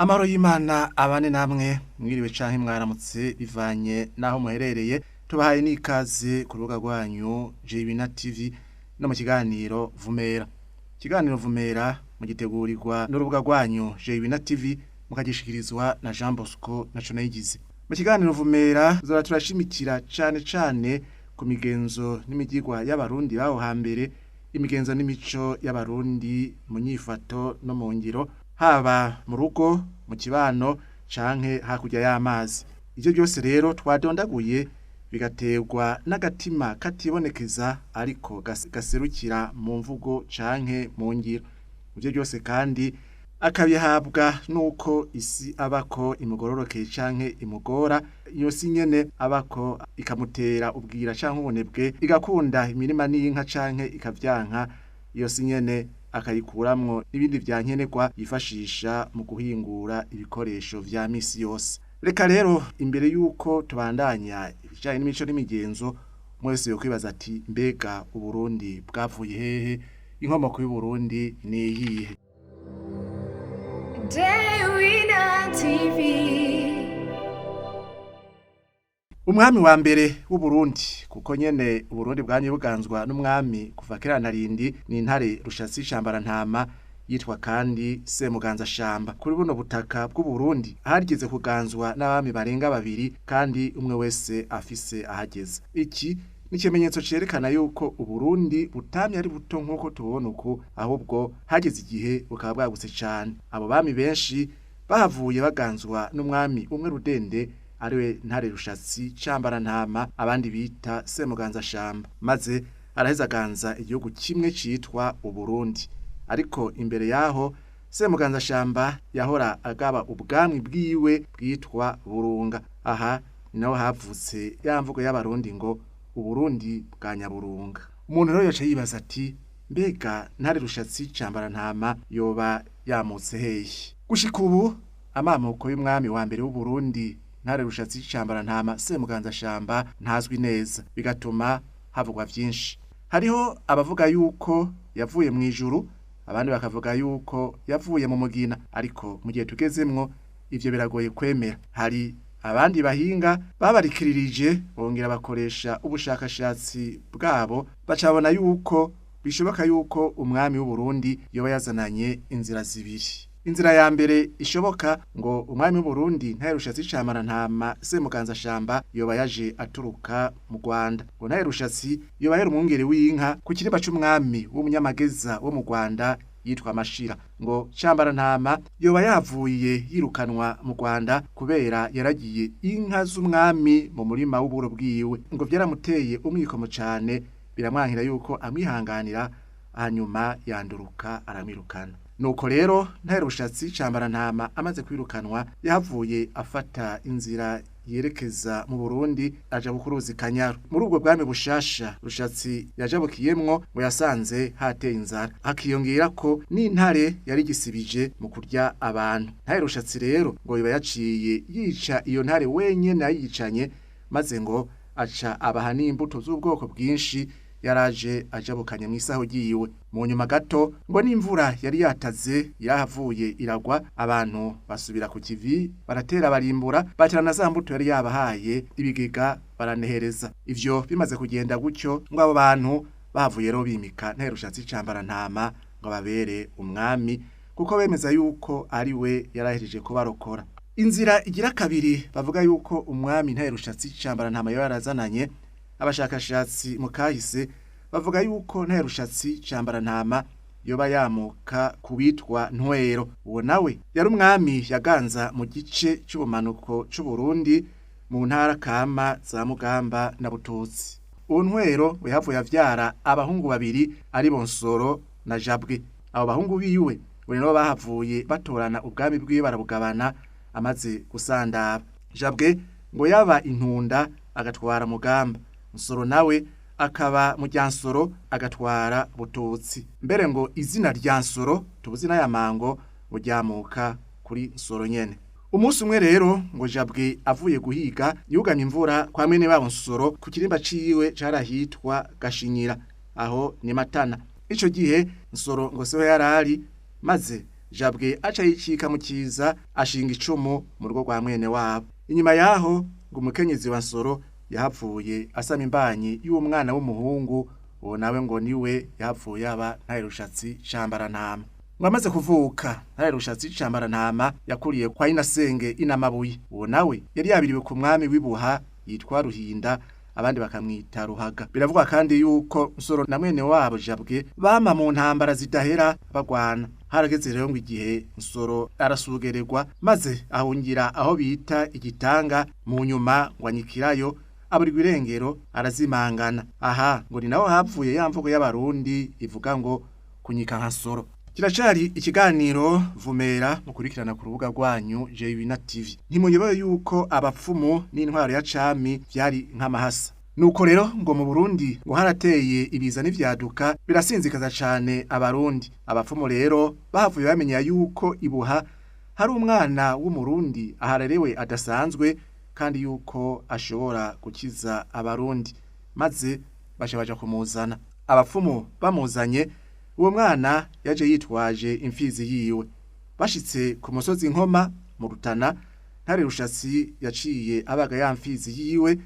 Amahoro y'Imana abane namwe, mwiriwe canke mwaramutse bivanye naho muherereye. Tubahaye n'ikaze ku rubuga rwanyu Jibina TV no mu kiganiro Vumera. Ikiganiro Vumera mugitegurirwa n'urubuga rwanyu Jibina TV, mukagishikirizwa na Jean Bosco Naconayigize. Mu kiganiro Vumera zora turashimikira cane cane ku migenzo n'imigirwa y'Abarundi baho hambere, imigenzo n'imico y'Abarundi mu nyifato no mu ngiro, haba mu rugo, mu kibano canke hakurya y'amazi. Ivyo byose rero twadondaguye bigaterwa n'agatima katibonekeza ariko gaserukira mu mvugo canke mu ngiro. Ivyo byose kandi akabihabwa nuko isi abako imugororokeye canke imugora, iyo si nyene abako ikamutera ubwira canke ubunebwe, igakunda imirima n'inka canke ikavyanka, iyo si nyene akayikuramwo n'ibindi vya nkenerwa yifashisha mu guhingura ibikoresho vya misi yose. Reka rero imbere yuko tubandanya ibijanye n'imico n'imigenzo, mwese yokwibaza ati: mbega Uburundi bwavuye hehe? Inkomoko y'Uburundi ni iyihe? Dewina TV. Umwami wa mbere w'Uburundi, kuko nyene Uburundi bwamye buganzwa n'umwami kuva kera na rindi, ni Ntare Rushatsi Cambarantama, yitwa kandi Semuganza Shamba. Kuri buno butaka bw'Uburundi harigeze kuganzwa n'abami barenga babiri, kandi umwe wese afise ahageze. Iki ni ikimenyetso cerekana yuko Uburundi butamye ari buto nk'uko tubona uku, ahubwo hageze igihe bukaba bwagutse cane. Abo bami benshi bahavuye baganzwa n'umwami umwe rudende, ariwe Ntare Rushatsi Cambarantama, abandi bita Semuganza Shamba, maze araheza aganza igihugu kimwe citwa Uburundi. Ariko imbere yaho Semuganza Shamba yahora agaba ubwami bwiwe bwitwa Burunga. Aha ni naho havutse ya mvugo y'Abarundi ngo Uburundi bwa Nyaburunga. Umuntu rero yoca yibaza ati: mbega Ntare Rushatsi Cambarantama yoba yamutse hehe? Gushika ubu amamuko y'umwami wa mbere w'Uburundi, Ntare Rushatsi Cambarantama Semuganza Shamba, ntazwi neza, bigatuma havugwa vyinshi. Hariho abavuga yuko yavuye mu ijuru, abandi bakavuga yuko yavuye mu mugina, ariko mu gihe tugezemwo ivyo biragoye kwemera. Hari abandi bahinga babarikirije, bongera bakoresha ubushakashatsi bwabo, bacabona yuko bishoboka yuko umwami w'Uburundi yoba yazananye inzira zibiri. Inzira ya mbere ishoboka, ngo umwami w'Uburundi Ntare Rushatsi Cambarantama Semuganza Shamba yoba yaje aturuka mu Rwanda. Ngo Ntare Rushatsi yoba yari umwungere w'inka ku kirimba c'umwami w'umunyamageza wo mu Rwanda yitwa Mashira. Ngo Cambarantama yoba yavuye yirukanwa mu Rwanda kubera yaragiye inka z'umwami mu murima w'uburo bwiwe. Ngo vyaramuteye umwikomo cane, biramwankira yuko amwihanganira, hanyuma yanduruka aramwirukana. Nuko rero Ntare Rushatsi Cambarantama amaze kwirukanwa, yahavuye afata inzira yerekeza mu Burundi, aja bukuruzi Kanyaru. Muri ubwo bwami bushasha Rushatsi yajabukiyemwo, ngo yasanze hateye inzara, hakiyongera ko n'intare yari gisibije mu kurya abantu. Ntare Rushatsi rero ngo yoba yaciye yica iyo ntare wenyene ayicanye, maze ngo aca abaha n'imbuto z'ubwoko bwinshi yaraje ajabukanye mw'isaho ryiwe. Mu nyuma gato ngo n'imvura yari yataze yahavuye iragwa, abantu basubira ku kivi, baratera, barimbura, batera na za mbuto yari yabahaye, ibigega baranehereza. Ivyo bimaze kugenda gutyo, ngo abo bantu bahavuye rero bimika Ntare Rushatsi Cambarantama ngo ababere umwami, kuko bemeza yuko ari we yarahejeje kubarokora. Inzira igira kabiri bavuga yuko umwami Ntare Rushatsi Cambarantama yari yarazananye, abashakashatsi mu kahise bavuga yuko Ntare Rushatsi Cambarantama yoba yamuka kubitwa Ntwero. Uwo nawe yari umwami yaganza mu gice c'ubumanuko c'Uburundi, mu ntara kama za Mugamba na Bututsi. Uwo Ntwero we yahavuye avyara abahungu babiri, ari bo Nsoro na Jabwe. Abo bahungu biwe ngo nabo bahavuye batorana ubwami bwiwe barabugabana amaze gusandaba. Jabwe ngo yaba intunda agatwara Mugamba, Nsoro nawe akaba mu Ryansoro agatwara Bututsi. Mbere ngo izina rya Nsoro tubuzi n'ayamango ngo ryamuka kuri Nsoro nyene. Umunsi umwe rero ngo Jabwe avuye guhiga, yugamye imvura kwa mwene wabo Nsoro ku kirimba ciwe carahitwa Gashinyira, aho ni Matana. Ico gihe Nsoro ngo siho yarari, maze Jabwe aca yicika mu kiza ashinga icumu mu rugo rwa mwene wabo. Inyuma yaho ngo umukenyezi wa Nsoro yahavuye asama imbanyi y'umwana w'umuhungu, uwo nawe ngo niwe yahavuye aba Ntare Rushatsi Cambarantama. Ngo amaze kuvuka Ntare Rushatsi Cambarantama yakuriye kwa Inasenge Inamabuye. Uwo nawe yari yabiriwe ku mwami w'ibuha yitwa Ruhinda, abandi bakamwita Ruhaga. Biravugwa kandi yuko Nsoro na mwene wabo Jabwe bama mu ntambara zidahera bagwana. Harageze rero ngo igihe Nsoro arasugererwa maze ahungira aho bita Igitanga, mu nyuma ngo anyikirayo aburirwa irengero arazimangana. Aha ngo ni naho hapfuye ya mvugo y'abarundi ivuga ngo kunyika nka Nsoro. Kiracari ikiganiro Vumera mukurikirana ku rubuga rwanyu Jewina TV. Ntimuyobewe yuko abapfumu n'intwaro ya cami vyari nk'amahasa. Nuko rero ngo mu Burundi ngo harateye ibiza n'ivyaduka birasinzikaza cane abarundi. Abapfumu rero bahavuye bamenya yuko ibuha hari umwana w'umurundi aharerewe adasanzwe kandi yuko ashobora gukiza abarundi, maze baca baja kumuzana. Abapfumu bamuzanye, uwo mwana yaje yitwaje imfizi yiwe. Bashitse ku musozi Nkoma mu Rutana, Ntare Rushatsi yaciye abaga ya mfizi yiwe,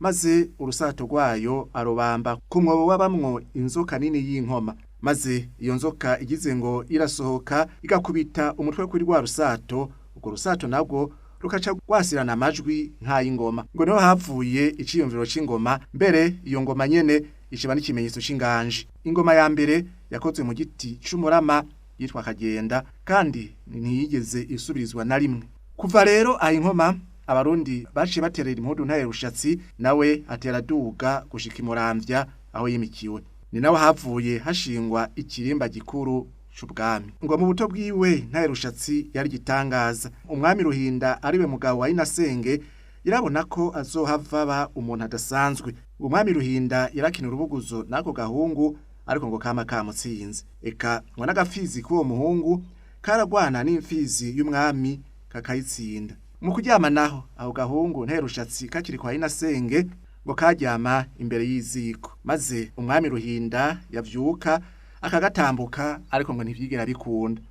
maze urusato rwayo arubamba ku mwobo wabamwo inzoka nini y'inkoma. Maze iyo nzoka igize ngo irasohoka igakubita umutwe kuri rwa rusato, urwo rusato nabwo rukaca rwasirana amajwi nk'ay'ingoma. Ngo niho havuye iciyumviro c'ingoma, mbere iyo ngoma nyene iciba n'ikimenyetso c'inganji. Ingoma ya mbere yakozwe mu giti c'umurama yitwa Kagenda, kandi ntiyigeze isubirizwa na rimwe. Kuva rero aho inkoma, abarundi baciye baterera impudu Ntare Rushatsi, nawe atera aduga gushika imuramvya aho yimikiwe. Ni nawe havuye hashingwa ikirimba gikuru c'ubwami. Ngo mu buto bwiwe Ntare Rushatsi yari gitangaza. Umwami Ruhinda ariwe mugabo wa Inasenge yarabona ko azohava aba umuntu adasanzwe. Umwami Ruhinda yarakina urubuguzo n'ako gahungu, ariko ngo kama kamutsinze. Eka ngo n'agafizi k'uwo muhungu karagwana n'imfizi y'umwami kakayitsinda. Mu kuryama naho aho gahungu Ntare Rushatsi kakiri kwa Inasenge ngo karyama imbere y'iziko, maze umwami Ruhinda yavyuka akagatambuka, ariko ngo ntivyigera bikunda.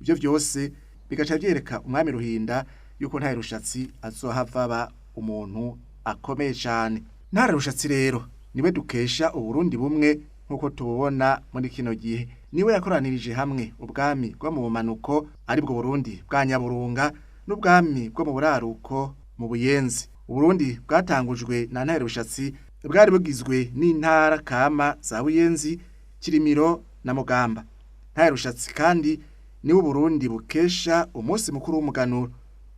Ivyo vyose bigaca vyereka umwami Ruhinda yuko Ntare Rushatsi azohava aba umuntu akomeye cane. Ntare Rushatsi rero niwe dukesha Uburundi bumwe nkuko tububona muri kino gihe. Niwe yakoranirije hamwe ubwami bwo mu bumanuko aribwo Burundi bwa Nyaburunga n'ubwami bwo mu buraruko mu Buyenzi. Uburundi bwatangujwe na Ntare Rushatsi bwari bugizwe n'intara kama za Buyenzi, Kirimiro na Mugamba. Ntare Rushatsi kandi niwe Uburundi bukesha umunsi mukuru w'umuganuro.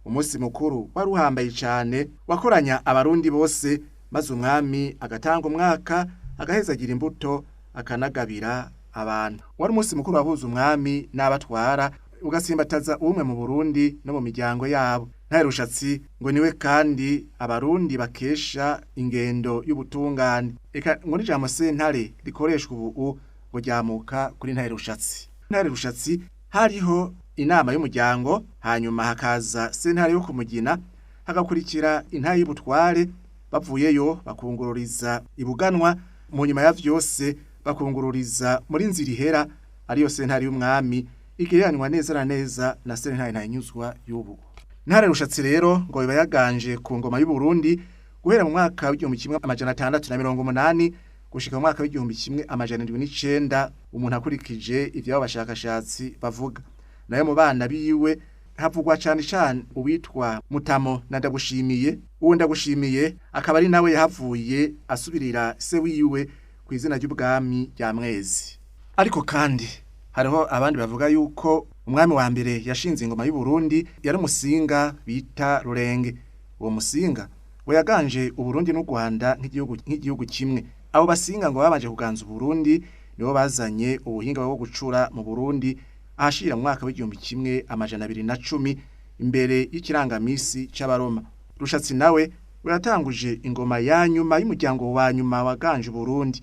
Umunsi mukuru wari uhambaye cane, wakoranya abarundi bose, maze umwami agatanga umwaka, agahezagira imbuto, akanagabira abantu. Wari umunsi mukuru wahuza umwami n'abatwara, ugasimbataza ubumwe mu Burundi no mu miryango yabo. Ntare Rushatsi ngo niwe kandi abarundi bakesha ingendo y'ubutungane. Eka ngo n'ijambo sentare rikoreshwa ubu ngo ryamuka kuri Ntare Rushatsi. Ntare Rushatsi hariho inama y'umuryango, hanyuma hakaza sentare yo kumugina, hagakurikira intare y'ubutware, bavuyeyo bakungururiza ibuganwa, mu nyuma ya vyose bakungururiza muri Nzirihera, ariyo sentare y'umwami igereranywa neza na neza na sentare Ntahinyuzwa y'ubu. Ntare Rushatsi rero ngo biba yaganje ku ngoma y'u Burundi guhera mu mwaka w'1680 gushika mu mwaka w'1709, umuntu akurikije ivyabo bashakashatsi bavuga. Nayo mu bana biwe havugwa cane cane uwitwa Mutamo na Ndagushimiye. Uwo Ndagushimiye akaba ari nawe yahavuye asubirira se wiwe ku izina ry'ubwami rya Mwezi. Ariko kandi hariho abandi bavuga yuko umwami wa mbere yashinze ingoma y'u Burundi yari umusinga bita Rurenge. Uwo musinga we yaganje Uburundi n'u Rwanda nk'igihugu kimwe. Abo basinga ngo babanje kuganza Uburundi, nibo bazanye ubuhinga bwo gucura mu Burundi ahashira mu mwaka w'1210 imbere y'ikirangamisi c'Abaroma. Rushatsi nawe uratanguje ingoma ya nyuma y'umuryango wa nyuma waganje Uburundi.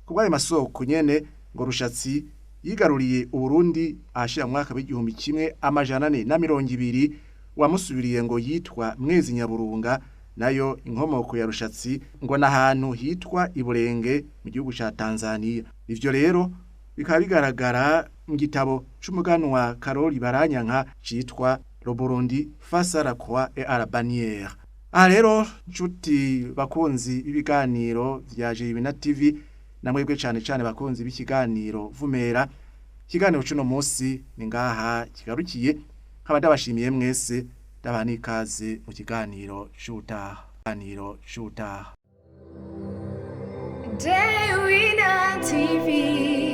Kubw'ayo masoko nyene ngo Rushatsi yigaruriye Uburundi ahashira mu mwaka w'1420, wamusubiriye ngo yitwa Mwezi Nyaburunga. Nayo inkomoko ya Rushatsi ngo n'ahantu hitwa Iburenge mu gihugu ca Tanzania. Ivyo rero bikaba bigaragara mu gitabo c'umuganwa Karoli Baranyanka citwa Le Burundi face à la croix et à la bannière. Aha rero nshuti bakunzi b'ibiganiro vya Jibina TV, namwebwe cane cane bakunzi b'ikiganiro Vumera, ikiganiro c'uno munsi ni ngaha kigarukiye. Nkaba ndabashimiye mwese, ndabaha n'ikaze mu kiganiro c'ubutaha, kiganiro c'ubutaha. Dewina TV.